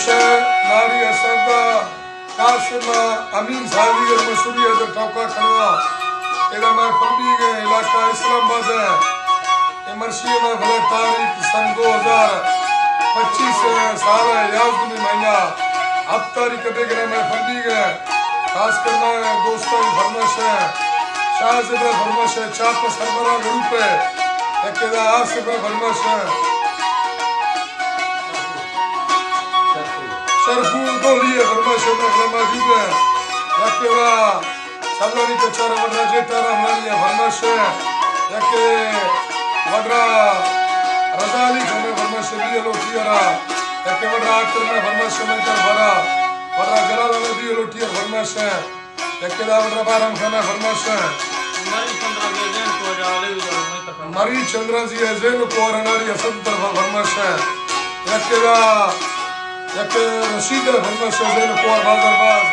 ناری اسد قاسم امین سالی ء مشہوری ء در ٹوکا کنوا۔ ادا مئے فنڈیگ ء علاقہ اسلام آباد ء۔ اے مرشی ء مئے فلے تاریخ سن دو ہزار پچیس ء سال ء یازدہمی مہینہ ہفت تاریخ ء بیگنا مئے فنڈیگ ء۔ خاص کر مئے دوستانی فرمائش ء، شاہ زیب ء فرمائش ء، چاپ ء سربراہ گروپ ء، یکے دا آصف ء فرمائش ء۔ شرفو دولی ء فرمائش ء مئے موجود ء۔ یکے وا سبلانی کچار ء وڈرا جیٹا رحمانی ء فرمائش ء۔ یکے وڈرا رضا علی خان ء فرمائش ء بی ایل او ٹی ء را۔ یکے وڈرا اختر ء فرمائش ء مئے دربارا۔ وڈرا جلال علی بی ایل او ٹی ء فرمائش ء۔ یکے دا وڈرا بارم خان ء فرمائش ء۔ مری چندرا زی ء زین کوہر اناری اسد طرف ء فرمائش ء۔ یکے دا، یکے رشید ء فرمائش ء زین کوہر بازار باز۔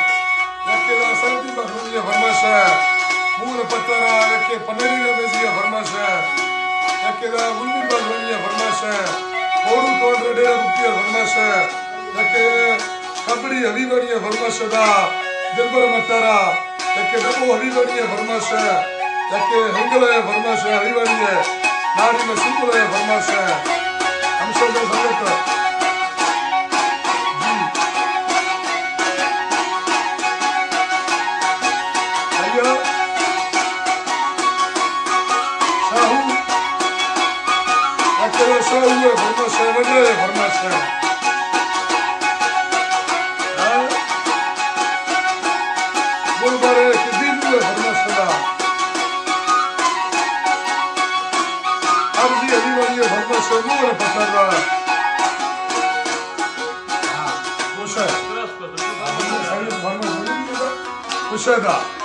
یکے دا سردی بخلونی ء فرمائش ء۔ مور پتر ء یکے پنری رمیزی ء فرمائش ء۔ یکے دا گلبی بخلونی ء فرمائش ء۔ کوڑو کونڈر ڈیرہ بگٹی ء فرمائش ء۔ یکے کبڑی حبیبانی ء فرمائش ء دا دلبر مٹارا، یکے ڈبو حبیبانی ء فرمائش ء، یکے ہنگل ء فرمائش ء حبیبانی ء، ناری نسیم اللہ ء فرمائش ء۔ ہمشہ دے سنگت۔ جی۔ آئیا۔ شاہو۔ اکرا شاہو ء فرمائش ء، وجہ ء فرمائش ء۔ ہاں؟ گل بارے کہ دینو ء فرمائش ء۔ ارضی علی ولی ء فرمائش ء، نور پسر ء۔ ہاں، خوش ہے۔ خوش ہے دا۔